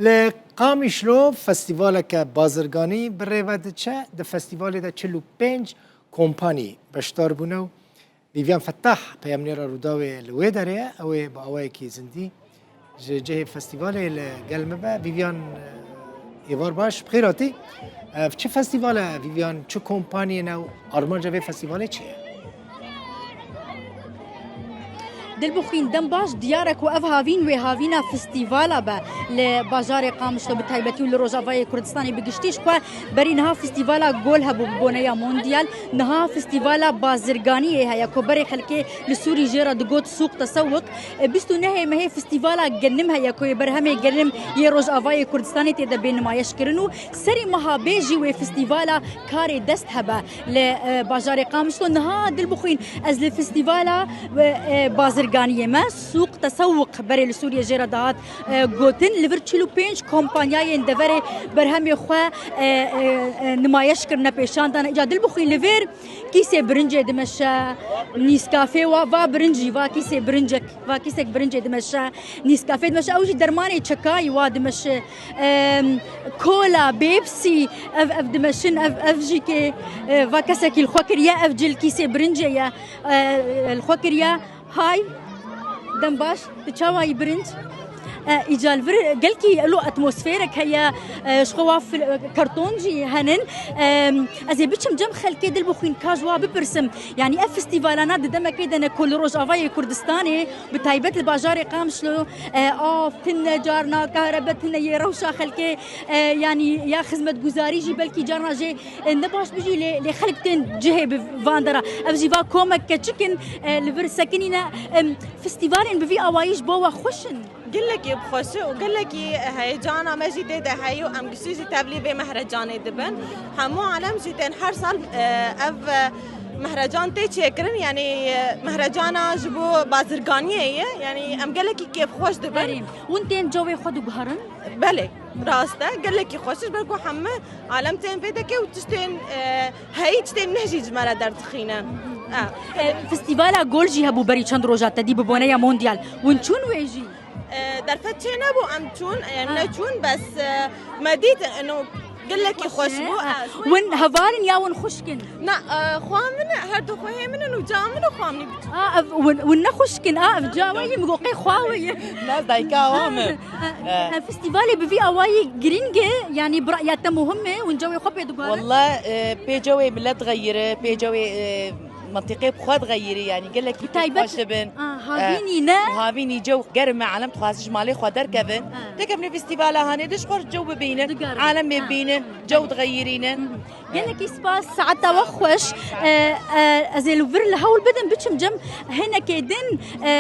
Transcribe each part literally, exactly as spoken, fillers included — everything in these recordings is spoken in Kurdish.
Li Qamişlo festîvaleke bazirganî bi rê ve diçe. Di festîvalê de çil û pênc kompanî beşdar bûne û Vîviyan Fettah peyamnêra Rûdawê li wê derê ye. Ew ê bi awayekî zindî ji cihê festîvalê li gel me be. Vîviyan, êvar baş, bi xêr hatî. Ev çi festîval e Vîviyan? Çi kompaniyê ne û armanca vê festîvalê çi ye? Dilbixwîn, dem baş, diyar e ku ev havîn wê havîna festîvala be li bajarê Qamişlo bi taybetî û li Rojavayê Kurdistanê bi giştî. Ji xwe berî niha festîvala Gol hebû bi boneya Mondial. Niha festîvala bazirganiyê heye ku berê xelkê li Sûrî jê re digot Sûq Tesewik. E, bîst û nehê mehê festîvala genim heye ku yê berhemê genim yê Rojavayê Kurdistanê tê de bê nimayeş kirin û serê meha bê jî wê festîvala karê dest hebe li, e, bajarê Qamişlo. Niha Dilbixwîn, ez li festîvala, e, e, bazirganiyê me, Sûq Tesewik berê li Sûriyê jê re dihat, e, gotin. Li vir çil û pênc kompanyayên deverê berhemê xwe, e, e, e, nimayeş kirine, pêşan dane. Îca Dilbixwîn, li vir kîsê birincê dimeşe, nîskafê wa, va birincî, va kîsê birincek, va kîsek birincê dimeşe, nîskafê dimeşe, ew jî dermanê çekayî wa dimeşe. Em, kola, bêpsî, ev, ev dimeşin, ev, ev jî kê, e, va kesekî li xwe kiriye, ev cil kîsê birincê ye, e, li xwe kiriye. Hay, dem baş, tu çawa yî birinc? E, îca li vir gelkî elo atmosferek heye, e, ji xwe wa fil-, karton jî henin. Em, ez ê biçim cem xelkê, Dilbixwîn, ka ji wa bipirsim. Yanî ev festîvalana di demekê de ne ku li Rojavayê Kurdistanê, bi taybet li bajarê Qamişlo, e, av tune, carna karebe tune yê rewşa xelkê, e, yanî ya xizmetguzarî jî belkî carna jê, e, ne baş bijî, lê, lê xelk tên cihê bi van dera. Ev jî va komek keçik in, e, li vir sekinîne. Em, festîvalên bi vî awayî ji bo we xweş in? Gelekî xweş e û gelekî heyecana me jî tê de heye û em giştî jî tevlî vê mehrecanê dibin. Hemû alem jî tên her sal, e, ev, e, mehrecan tê çêkirin, yanî, e, mehrecana ji bo bazirganiyê ye, yanî em gelekî kêfxweş dibin. Erê, hûn tên cewê xwe diguherin? Belê, rast e, gelekî xweş e, ji ber ku hemû alem tên vê deke û tiştên, e, heyî tiştên neh jî ji me re derdixîne. E, festîvala Gol jî hebû berî çend roja te dî bi boneya Mondial. Hûn çûn wê jî? E, derfet çê nebû, em çûn, e, em Ha. neçûn, bes, e, me dît, eno gelekî xweş bû. Ha. E, Win hevalin ya win xwişkin? Na, e, xwa min e, her du xwehê min in û ca min û xwa min ê biçûk. A, ev win, win ne xwişkin, a, ev ca we ye, min got qey xwa we ye. Na, dayka wa min. E, e, festîvalê bi vî awayî girîng e, yanî bi raya te muhim e, win cewê xwe pê diguherin? Walla, e, pê cewê milet dixeyire, pê cewê, e, mentiqê bi xwe dixeyirî, yanî gelekî Bi taybet pêxweş dibin. A, havînî E, ne? û havînî cew germ e, alem dixwaze ji malê xwe derkevin. Ha. Têkevin festîvala hanê de ji xwe cew bibînin, Digerin. alem Ha. bibînin, cew dixeyirînin. Gelekî spas, saeta we xweş. E, e, ez ê li vir li hewl bidim, biçim cem hinekê din, e,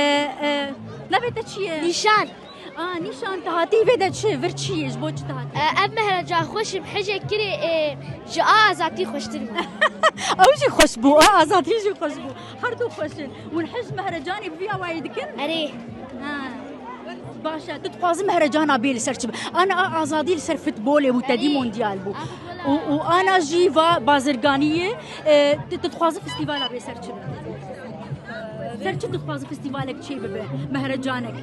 e, navê te çi ye? Nîşan. A, Nîşan, tu hatî vê de çi, vir çi ye, ji bo çi tu hatî? E, ev mehreca xweş im, hijê kirê, e, ji a azadî xweştir bû. Ew jî xweş bû, a, azadî jî xweş bû. Her du xweş in. Hûn hij mehrecanê bi vî awayî dikin? Erê. Ha. Baş e, tu dixwazî mehrecana bê li ser çi be? Ana a azadî li ser futbolê bû, tedî Erê. mondial bû. A futbola Û, û ana jî va bazirganiyê, e, tu, tu dixwazî festîvala bê ser çi be? Ser çi dixwazî festîvalek çê bibe? Mehrecanek.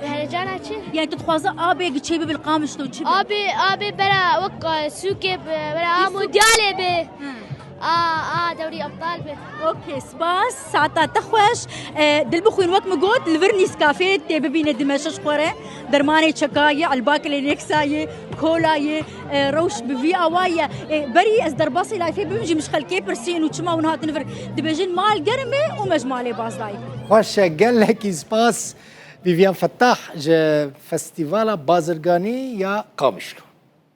Mehrecana çi? Yani tu dixwazî abê çê bibe li Qamişlo çi be? Abê, abê bera wek, e, sûkê be, bera a Sûk. mondialê be. Hı. A, a, dewrî ebtal be. Okey, spas. Saeta te xweş. E, Dilbixwîn, wek min got, li vir Nîskafê tê bibîne, dimeşe ji xwe re. Dermanê çeka ye, elbak Kleenexa ye, kola ye, e, rewş bi vî awa ye. E, berî ez derbasî layfê bibim jî min ji xelkê pirsîn û çima hûn hatin vir. Dibêjin mal germ e û me ji malê baz dayî. Xweş e, gelekî spas. Vîviyan Fettah ji Festîvala Bazirganî ya Qamişlo.